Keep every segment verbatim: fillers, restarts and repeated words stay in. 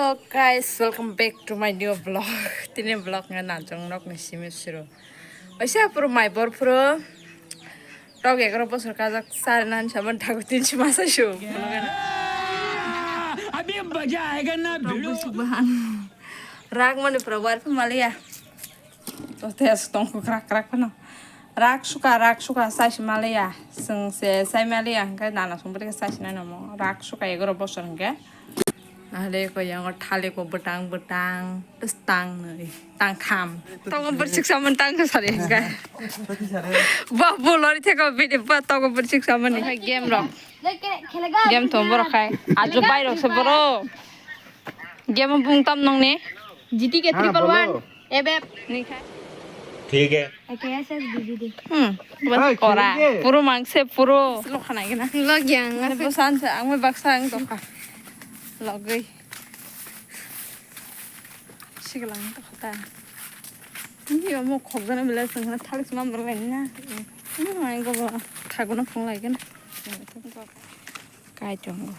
Hello guys, welcome back to my new vlog. Tini vlog nga najong nok ni simi siro. Oisa puro mai bor puro. Tok egaroh bosor kajak sar nan saman thago tin si masa shu. अभी मजा आएगा ना भिड़ो। Rak mani pura war pun malia. To tes tong ko krak krak pano. Rak suka, rak suka, sai si malia. Seng se sai malia, hingke nana song beri sai si nai nomo. Rak suka egaroh bosor hingke. Ahale ko yango thale ko bwtang bwtang, tang nwi, tang kham. Tongo bwrchik samani tang khe sari hingke. Ba bo lori theka bini ba tongo bwrchik samani. Game rok. Game thong borok khai. Ajo bai rok se boro. Game bung tam nong ne. G T K triple one. Ebep. Ni khai. ठीक है। K S S B B D. Hmm. Hey, kora. Puro mangse puro. Lo khana gina. Lo gyang. Bo san sa ang baksa ang toka. Logoi. Siglang to khata. Ni omo khokjana bela sangna thalik sma mar lai na. Ni mai go ba. Thago na phung lai gina. Kai tongo.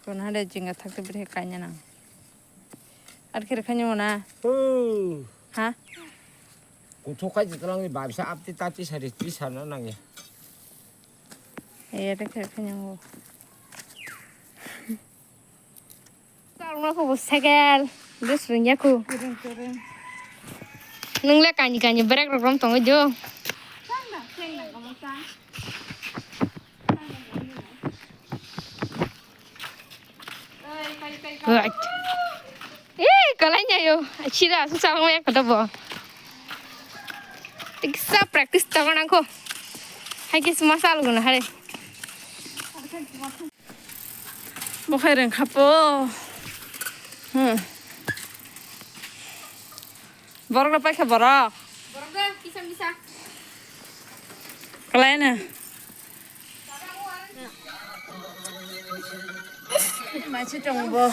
Tona hade jinga thakte beri kaina nang. Ar khe rwkhaini mona? Oh. Ha? Kuthuk khai jitwlangni babisa apti tati sari ti sana nangya. Ee, ar khe rwkhaini mona. Salma ko bo sekel. Des ringya ko. Nung le kani kani brek rok rom tongo jo. Right. Eh, kalai nyayo. Chira su sa mo yak da bo. Tiksa practice ta kona ko. Hai ke sma sal guna hare. Bo khai reng khapo. Hmm. Borok le paikha borok. Borok le kisa misa. Kalai na. Machi tong bo.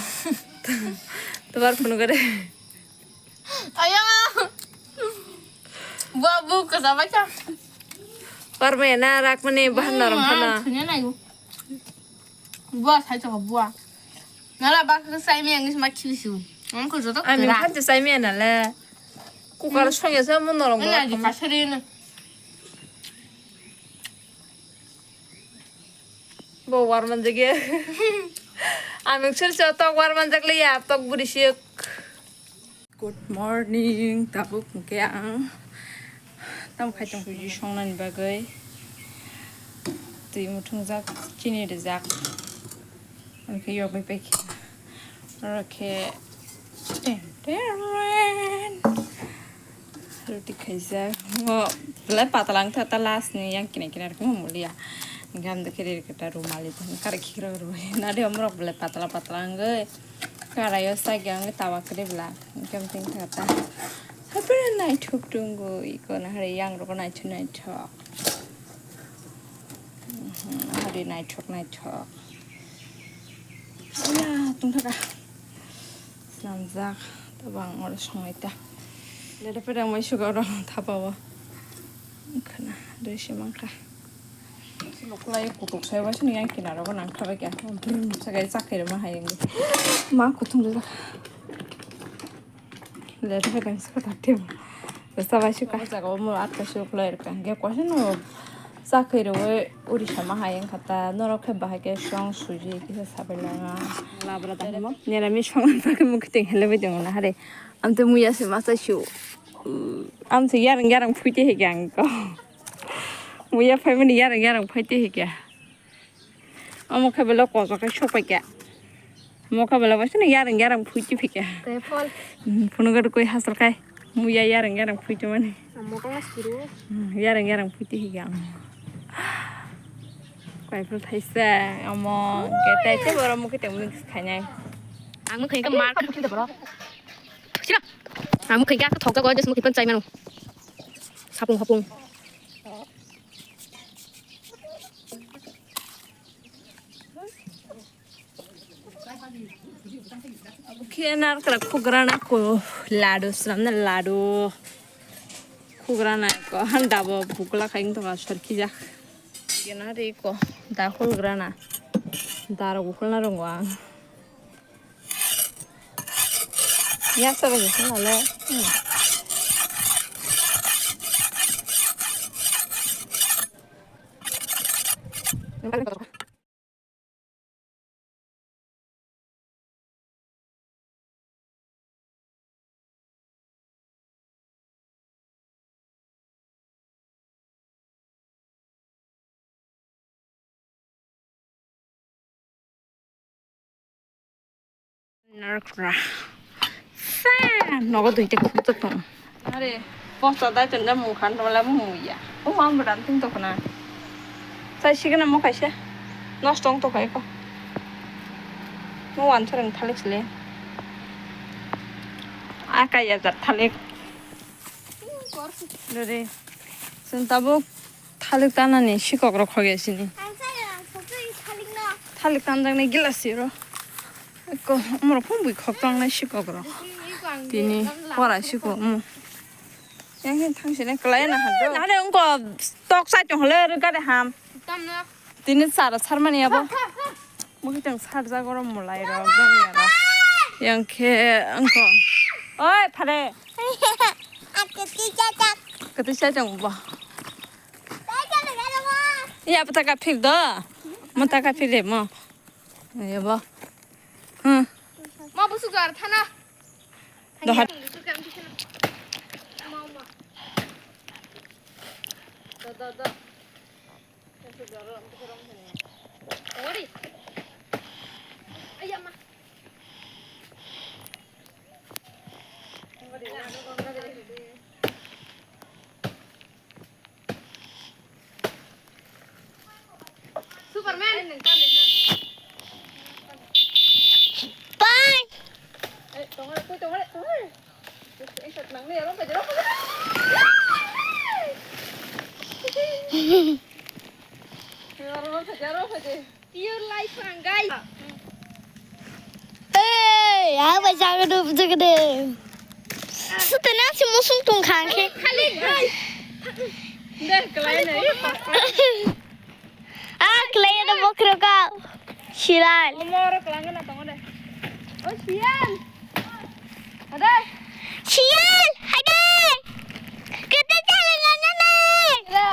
Tobar phunu gare. Ayo. Buah bu kasa bacha. Parme na rak mani bahan naram phana. Thanya na yo. Buah sai to buah. Nala bak sai me angis ma khiu siu. Ang ko joto. Ami khan sai me na le. Kukar songya sa mo norong. Na ji kasari na. Bo war manjak ya. Aming sir sa tok war manjak le ya tok buri sik. Good morning, tabuk hwnkhe ang tamo khai tong suji songnani bagwi twi muthungjak, chini rijak, hwnkhe yogwi paikha. Oro khe ten, ten, ten. Roti khaijak. Mo belai patala wngkha ta last ni yang kina kina rokhe mo mulia. Hingkhe amtwi khe riri khe ta rumali ta kare khikrok rwi. Nadi omorok belai patala patala wngwi. Karaio sakya wngwi tawa kwrwi bwla. Hingkhe amtwi wngkha ta. Haphre naithok tongwi iko nahari yang rokno naithok naithok. Mhm, hari naithok naithok. Aya, tongthaka. Snamjak, tabang oro songnai ta. Leda pedang mai suga oro thapao. Khana, doi se mangkha. Silo kulai kutuk sai bai sini yang kinaro bo nang thabai kya. Brum, sagai chakhai rema hai yang. Ma kutung jala. Leda pedang suka thak thim. Sabai suka. Jaga mo atka silo kulai reka. Ge kwasa no. Chakhwi rwui uri sama hai wngkha ta, norok khe bahai khe song suji kisa sabai lama. Labra ta himo. Nera mi song ta khe mukti hele bai tongo na hare. Amte muya se masa shu. Amse yarang yarang phuite he kyang ko. Muya phai mani yarang yarang phuite he kya. Amo khe belo koso khe sopai kya. Mokha bela bai sini yarang yarang phuiti phika. Tei phol. Hmm, phunukgo koi hasal kai. Muya yarang yarang phuiti mani. Amo kong mas kiru. Hmm, yarang yarang phuiti higa. Koi phul thaisa amo ke tei te boro mukhi tei mukhi khainai. Ang mukhi ka mar ka mukhi boro. Sira. Ang mukhi ka thok ka goi des mukhi pan chai manu. Sapung hapung. Khe narkra khugrana ko ladu swnamna ladu. Khugrana ko handa bo bukla khaing to sorkhi jak. Kena ri ko da khugrana. Darok ukulna rongo ang. Yasa bai ukulna le. Hmm. Narkra. Sa, nogo duita kukuta tong. Are, posta dai tong da mung khan tong la mung ya. O ma bran tong to kana. Sai sigana mo kaisa. Nosto wng to kai ko. Mo wan thoreng thalik sile. Akai ya jat thalik. Dore. Sun tabuk thalik tanani sikok rok khoge sini. Ang saya, ang sokri thalikno. Thalik tanjaknai gilas siro. Ko, umrok phung bui khok tangnai sikok rok. Tini pora sikok, um. Yang hin thang sini kelai na hado. Nare ungko tok sai tong le gade ham. Tamna. Tini sara sarmani abo. Mukitang sarja gorom mulai rok, gani aro. Yang khe ungko. Oi, phare. Aku tidak tak. Kati sa jang bo. Saya kan ada mo. Iya, apa taka phik do? Mo taka phik de mo. Iya bo. Hmm. Ma busu gar thana. Dohar. Da, da, da. Superman. Bye. Pure life ang, guys. Hey, apa jangan dulu betul gede. Setelah si musuh tungkang ke. Kali, guys. Deh, kelain aja. Ah, kelain ada bokro kau. Silan. Umur kelangan atau ada? Oh, sian. Ada. Sial, hai dai. Kita jalan-jalan nih. Ada.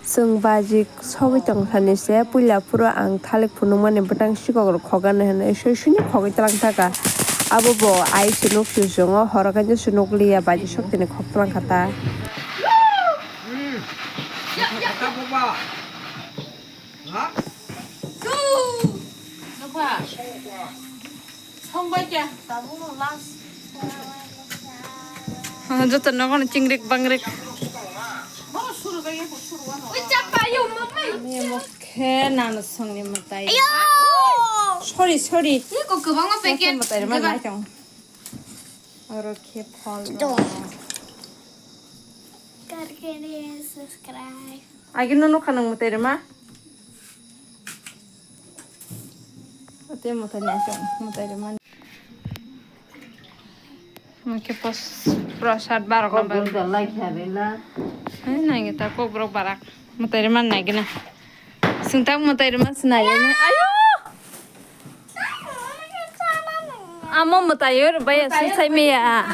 Chwng bajik sogwi tongthani se, puila phuru ang thalik phunukmani bwtang sikok rok khogani hwnwi sui sui khogwi tlang thaka. Abo bo ai se nuk su chwng o, horo khe se nuk liya, bajik sok tini khok tlang kha ta. Joto nogo no chingrik bangrik. Ani mokhe nano songni mwtai. Sorry, sorry. Iko kwbangma packet. Mwtai rwma nai tong. Oro khe phol. Karkere subscribe. Agi no nukha nang mwtai rwma. Ate mwtai nai tong, mwtai rwma. Mungkin pos prosad barok na barok. Kok berok lai kha rela. Hai nai ta kok berok barak. Mwtai rwma nai gina. Sungtak mwtai rwma sinai ya. Ayo. Amo mwtai rwba ya sung sai me ya.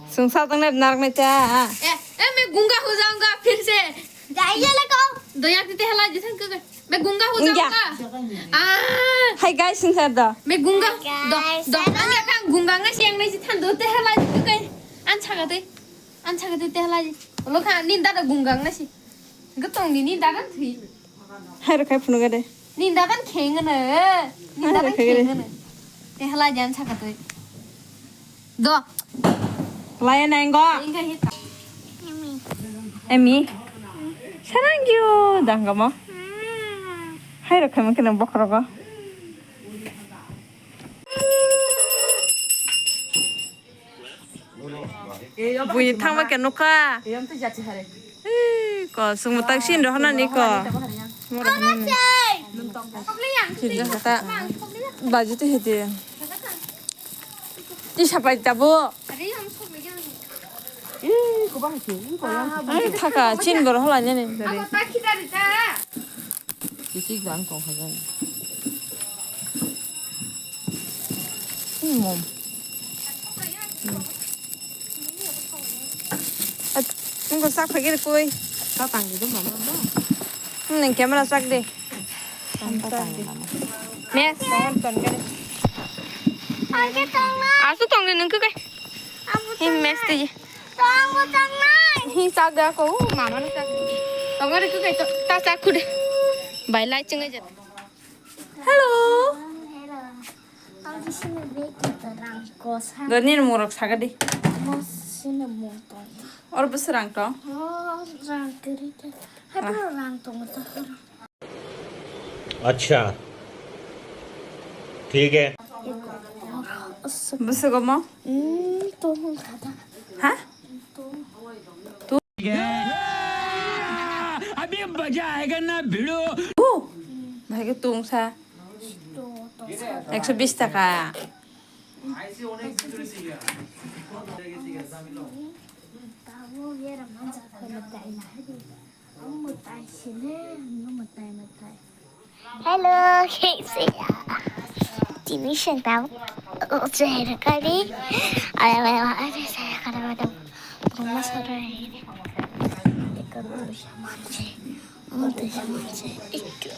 Sung sa tang na narak na cha. Eh, eh, me gunga ho jaunga phir se. Jai jale ko. Doya te hela je thang ko. Me gunga ho jaunga. Ah. Hi guys, sing sa da. Me gunga. Do, do. Ang ya kang gunga nga siang na je thang do te hela je kai. An chaga te. An chaga te hela je. Lo kha nin da da gunga nga si. Gotong ni nin da da thui. Hai rw khai phunuk de. Nin dadan kheng no. Nin dadan kheng no. Te hala jan sakatoi. Do. Laya nanggo. Inga hita. Emi. Sarang gyo dangamo. Hai rw khai mungkin bokhrogo. Bui thangma khe nukha. Ei, ko, sungmo tak sin rohana ni ko. Mo rohana ni. Sin rohata. Baji te hede. Ti sapai tabo. Ai, thaka, chin bor hola nene. Abo ta khidari ta. Kisik dan kong khajan. Hmm, mom. At, nungko sak phagir koi. Sa tang di dum mama ba. Hmm, neng camera sak de. Mes, tongon ton kare. Asu tong de nungko kai. Hin mes de. Hi chak da ko, mama no chak. Tongo ri kukai to, ta chak kude. Bai lai chinga jat. Hello. Doni ni murok saga di. Or bus rang to. Acha. Thik hai. Bus ko mo? Hmm, to hum khata. Ha? To. अभी मजा आएगा ना भिड़ो। Bhai ke tung sa. To, to sa. Ekso bis taka. Tabo yera manja ko na dai na. Hello, kaisi ya? Tini sengtam. Saya kali. Ada ada ada saya kada ada. Rumah saudara ini. Dekat rumah saya. Oh, rumah saya. Itu.